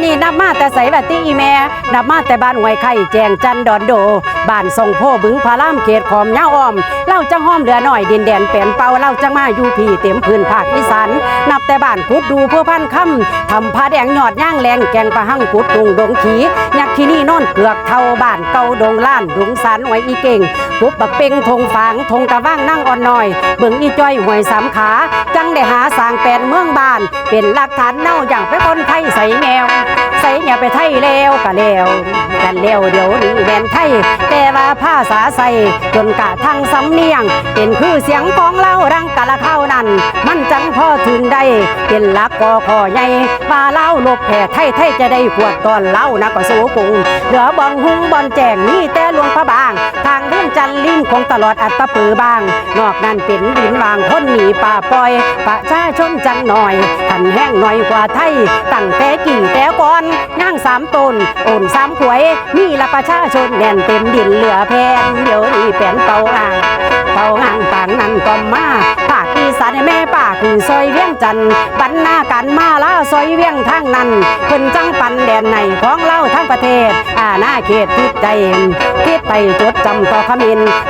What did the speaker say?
ນີ້ນັບມາແຕ່ໃສວະຕິອີ່ແມ່? ນັບມາແຕ່ບ້ານຫ້ວຍໄຂ່ ແຈ້ງຈັນດອນໂດ ບ້ານຊ່ອງໂພ ບຶງພະລາມ ເຂດຂອມຍາວອ້ອມ ລາວຈັກຫອມເຫຼືອໜ້ອຍ ດິນແດນແປນເປົ່າ ລາວຈັກມາຢູ່ພີ້ເຕັມພື້ນພາກອີສານ ນັບແຕ່ບ້ານກຸດດູ ພູພັນຄຳ ຖ້ຳຜາແດງ ຍອດຍາງແລງ ແກ່ງປະຫັງ ກຸດຕຸງ ດົງຂີ ຍັກຄີນີ ໂນນເກືອກເທົ້າ ບ້ານເກົ່າ ດົງລ້ານ ດົງສານ ຫ້ວຍອີເກັງ ກຸບບັກເປັງ ທົ່ງຝາງ ທົ່ງກະວາງ ນາງອ່ອນນ້ອຍ ເບິ່ງອີຈ້ອຍ ຫ້ວຍສາມຂາ ຈັ່ງໄດ້ຫາສ້າງແປນເມືອງບ້ານ ເປັນຫຼັກຖານເນົາຢ່າງເປັນຄົນໄທ ໃສແຍ່ວ ໃສແຍ່ວໄປໄທແລ້ວກະແລ້ວ ກັນແລ້ວດຽວນີ້ແມ່ນໄທ ແຕ່ວ່າພາສາໃຊ້ຈົນກະທັ່ງສຳນຽງ ເປັນຄືສຽງຂອງລາວດັ່ງກາລະຄາວນັ້ນ ມັນຈັ່ງພໍທຶນໄດ້ ເປັນຫຼັກກໍຂໍ້ໃຫຍ່ ວ່າລາວລົບແພ້ໄທ ໄທຈະໄດ້ກວດຕ້ອນລາວນະກໍໂສກຸງ ເຫຼືອບ່ອນຮຸ່ງບ່ອນແຈ້ງ ມີແຕ່ຫຼວງພະບາງ ທາງວຽງຈັນ ລິມຂອງຕະຫຼອດອັດຕະປືບາງ ນອກນັ້ນເປັນດິນວ່າງ ຄົນໜີປ່າປ່ອຍ ປະຊາຊົນຈັ່ງໜ້ອຍ ຄັນແຮງໜ້ອຍກວ່າໄທ ຕັ້ງແຕ່ກີ້ແຕ່ກ່ອນ ຍາງສາມໂຕນ ໂອນສາມຂວຍ ມີລະປະຊາຊົນແໜ້ນເຕັມດິນເຫຼືອແຜ່ນ ດຽວນີ້ແປນເປົ່າງາງ ເປົ່າງາງປາງນັ້ນກໍມາ ພາກອີສານແມ່ປາກຢູ່ຊອຍວຽງຈັນ ບັນນາການມາລາຊອຍວຽງທາງນັ້ນ ເພິ່ນຈັ່ງປັນແດນໃນຂອງລາວທັງປະເທດ ອານາເຂດຕິດໃຈ ຕິດໄປຈົດຈຳຕໍ່ຂະເໝນ